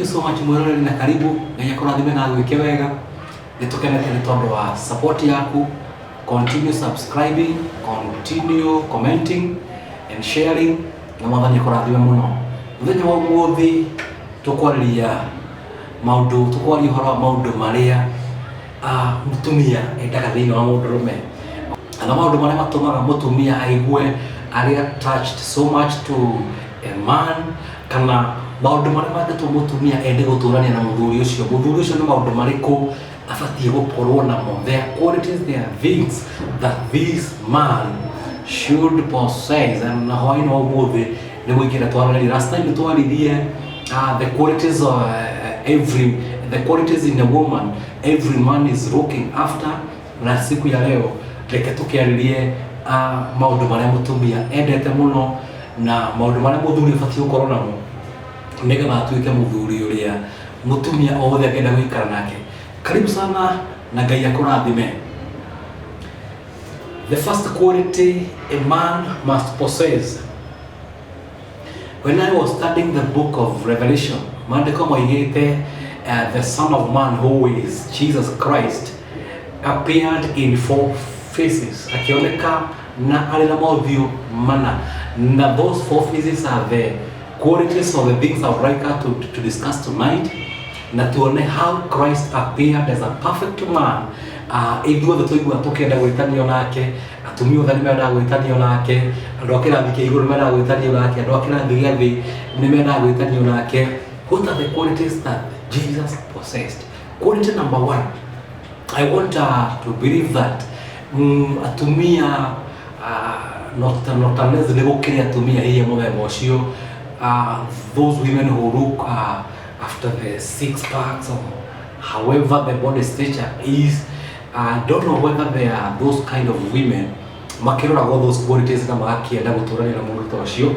You so much, mwĩroreri, na karibu. Ngai akũrathime na agwĩke wega. Nĩ tũkenete nĩ tondũ wa support yaku. Continue subscribing, continue commenting and sharing, na Mwathani akũrathime mũno. Mũthenya wa ũmũthĩ tũkwarĩria maũndũ, tũkwaria ũhoro wa maũndũ marĩa mũtumia endaga thĩinĩ wa mũndũrũme, kana maũndũ marĩa matũmaga mũtumia aigue arĩ attached so much to a man, kana maũndũ marĩa mangĩtũma mũtumia ende gũtũrania na mũthuri ũcio. Mũthuri ũcio nĩ maũndũ marĩkũ abatiĩ gũkorwo namo? There are qualities, there are things that this man should possess. And na hwaĩ-inĩ wa ũmũthĩ nĩ mũingĩra twarĩrĩria. Last time nĩ twaririe the qualities of every the qualities in a woman every man is looking after, na siku ya leo reke tũkĩarĩrie maũndũ marĩa mũtumia endete mũno na maũndũ marĩa mũthuri abatiĩ gũkorwo namo nĩgetha atuĩke mũthuri ũrĩa mũtumia othe angĩenda gũikara nake. Karibu sana na Ngai akũrathime. The first quality a man must possess. When I was studying the book of Revelation, maandĩko moigĩte the Son of Man, who is Jesus Christ, appeared in four faces, akĩoneka na arĩ na mothiũ mana, na those four faces are the qualities of the things I would like us to discuss tonight, na tuone how Christ appeared as a perfect man. Ithuothe tũigua tũkĩenda gwĩtanio nake. Atumia othe nĩ mendaga gwĩtanio nake, andũ a kĩrathi kĩa igũrũ nĩ mendaga gwĩtanio nake, andũ a kĩrathi gĩa thĩ nĩ mendaga gwĩtanio nake. What are the qualities that Jesus possessed? Quality number one, I want to believe that atumia not unless nĩ gũkĩrĩ atumia hihi mũthemba ũcio, those women who look after the six packs or however the body stature is, I don't know whether there are those kind of women makĩroragwo those qualities na magakĩenda gũtũrania na mũndũ ta ũcio.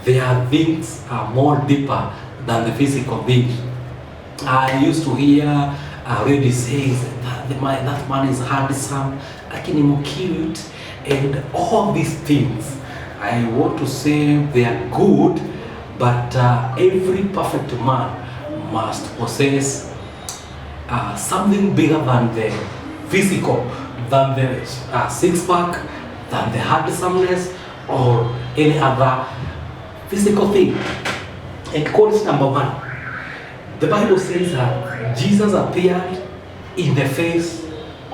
There are things are more deeper than the physical things. I used to hear ladies saying that that man is handsome, lakini cute, and all these things. I want to say they are good, but every perfect man must possess something bigger than the physical, than the six pack, than the handsomeness, or any other physical thing. And quality number one, the Bible says that Jesus appeared in the face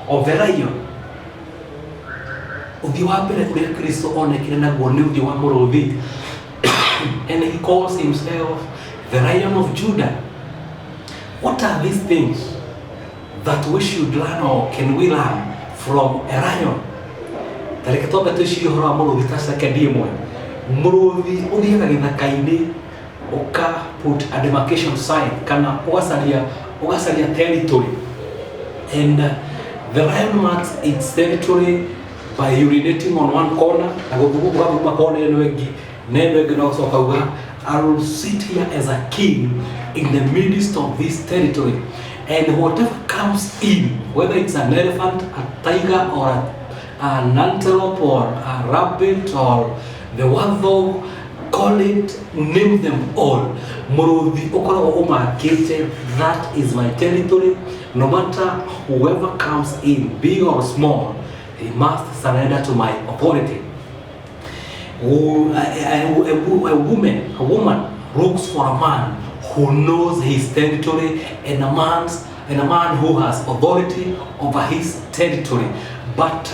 of a lion. Ũthiũ wa mbere ũrĩa Kristo onekire naguo nĩ ũthiũ wa mũrũthi. And he calls himself the Lion of Judah. What are these things that we should learn or can we learn from a lion? Ta reke twambe twĩcirie ũhoro wa mũrũthi ta sekendi ĩmwe. Mũrũthi ũthiaga gĩthaka-inĩ ũka put a demarcation sign, kana ũgacaria territory, and the lion marks its territory by urinating on one corner na gũthuguma kona ĩno ĩngĩ na ĩno ĩngĩ, na ũgacoka uga, "I will sit here as a king in the midst of this territory, and whatever comes in, whether it's an elephant, a tiger, or an antelope, or a rabbit, or the warthog, call it, name them all," mũrũthi ũkoragwo ũmakĩte, "That is my territory. No matter whoever comes in, big or small, he must surrender to my authority." A woman looks for a man who knows his territory and a man who has authority over his territory. But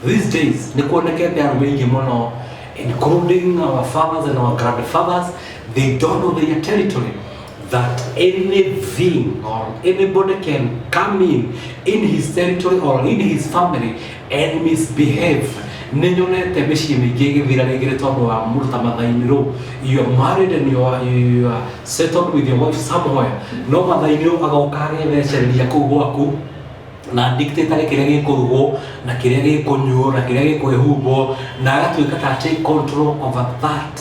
these days, nĩ kuonekete arũme aingĩ mũno, including our fathers and our grandfathers, they don't know their territory, that anything or anybody can come in his territory or in his family and misbehave. Nĩ nyonete mĩciĩ mĩingĩ ĩgĩthira rĩngĩ nĩ tondũ wa mũndũ ta mathainĩrũ. You are married and you are settled with your wife somewhere, no mathainĩrũ agoka agethecereria kũu gwaku na dictate kĩrĩa gĩkũrugwo na kĩrĩa gĩkũnyuo na kĩrĩa gĩkwĩhumbwo, na agatuĩka ta take control over that.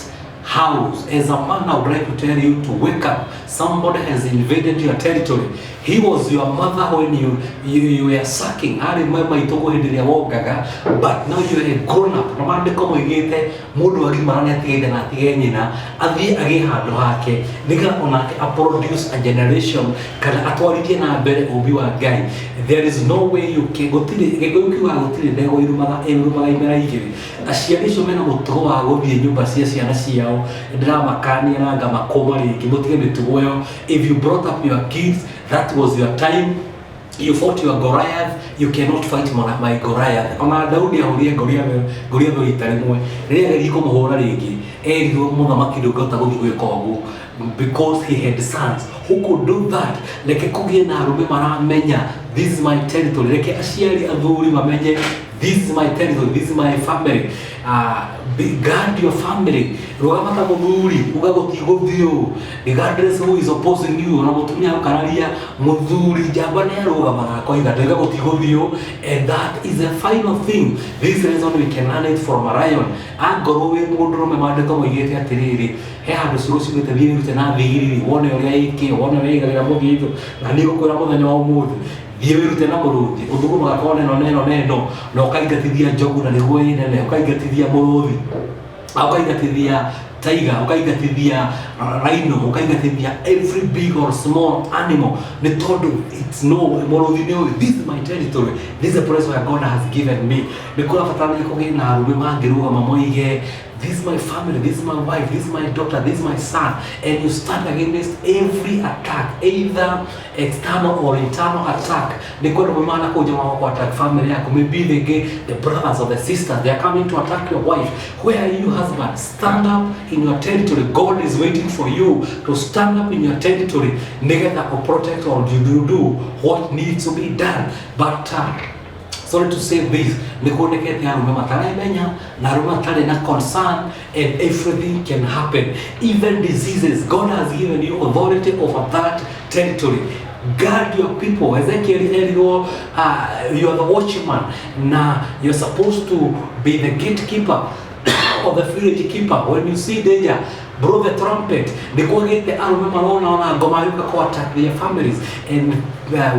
House. As a man, I would like to tell you to wake up. Somebody has invaded your territory. He was your mother when you were sucking. Arĩ maitũguo hĩndĩ ĩrĩa wongaga, but now you are a grown up. Na maandĩko moigĩte mũndũ agimara nĩ atige ithe na atige nyina, athiĩ agĩe handũ hake, nĩgetha onake a produce a generation kana atwarithie na mbere ũmbi wa Ngai. There is no way you can, gũtirĩ, Gĩkũyũ kiugaga gũtirĩ ndegwa irumaga ĩrumaga imera igĩrĩ. Aciari acio mena mũtugo wa gũthiĩ nyũmba cia ciana ciao, ndĩramakania na ngamakũma rĩngĩ, mũtige mĩtugo ĩyo. If you brought up your kids, that was your time. You fought your Goliath, you cannot fight my Goliath. Ona Daudi ahũrire Goliath rita rĩmwe, rĩrĩa ageririe kũmũhũra rĩngĩ, erirwo mũthamaki ndũngĩhota gũthiĩ gwĩka ũguo because he had sons who could do that. Reke kũgĩe na arũme maramenya this is my territory. Reke aciari athuri mamenye this is my territory, this is my family. Guard your family. Rũgama ta mũthuri, uga gũtigũthiĩ ũũ. Regardless who is opposing you, ona mũtumia ũkararia, mũthuri njamba nĩ arũgamaga akoiga ndauga gũtigũthiĩ ũũ. And that is a final thing. This reason we can learn it from a lion. Angorwo wĩ mũndũrũme, maandĩko moigĩte atĩrĩrĩ, he handũ ciugo ciugĩte thiĩ wĩrute na thigiriri, wone ũrĩa ĩkĩ, wone ũrĩa ĩigagĩra mũthithũ, na niĩ ngũkwĩra mũthenya wa ũmũthĩ, thiĩ wĩrute na mũrũthi, ũthugumaga kona ĩno na ĩno na ĩno, na ũkaingatithia njogu na nĩguo ĩ nene, ũkaingatithia mũrũthi, ũkaingatithia tiger, ũkaingatithia rhino, ũkaingatithia every big or small animal, nĩ tondũ it's no mũrũthi nĩ ũĩ this is my territory, this is a place where God has given me. Nĩ kũrabatarania kũgĩe na arũme mangĩrũgama moige this is my family, this is my wife, this is my daughter, this is my son, and you stand against every attack, either external or internal attack. Nĩ kwenda maimana kũu nja wa attack family yaku. Maybe the brothers or the sisters, they are coming to attack your wife. Where are you, husband? Stand up in your territory. God is waiting for you to stand up in your territory, nĩgetha ũ protect or you do what needs to be done. But sorry to say this, nĩ kuonekete arũme mataremenya na arũme matarĩ na concern, and everything can happen. Even diseases, God has given you authority over that territory. Guard your people. Ezekiel erirwo, you are the watchman na you're supposed to be the gatekeeper or the village keeper. When you see danger, blow the trumpet. Nĩ kwagĩte arũme marona ona ngoma yũka kũ attack their families, and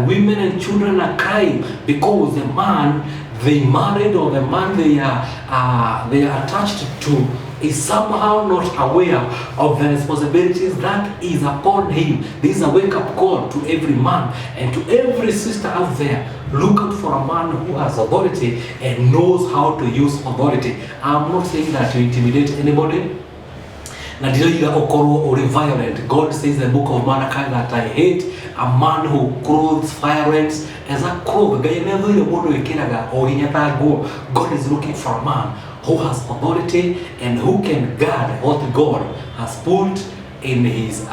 women and children are crying because the man they married or the man they are attached to is somehow not aware of the responsibilities that is upon him. This is a wake-up call to every man and to every sister out there. Look out for a man who has authority and knows how to use authority. I'm not saying that to intimidate anybody. Na ndiroiga ũkorwo ũrĩ violent. God says in the book of Malachi that I hate a man who clothes violence as a cloth. Ngai nĩ athũire mũndũ wĩkĩraga o hinya ta nguo. God is looking for a man who has authority and who can guard what God has put in his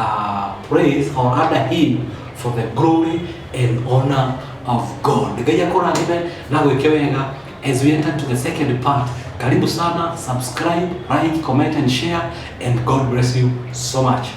place or under him for the glory and honor of God. Ngai akũrathime na gwĩke wega as we enter to the second part. Karibu sana, subscribe, like, comment and share, and God bless you so much.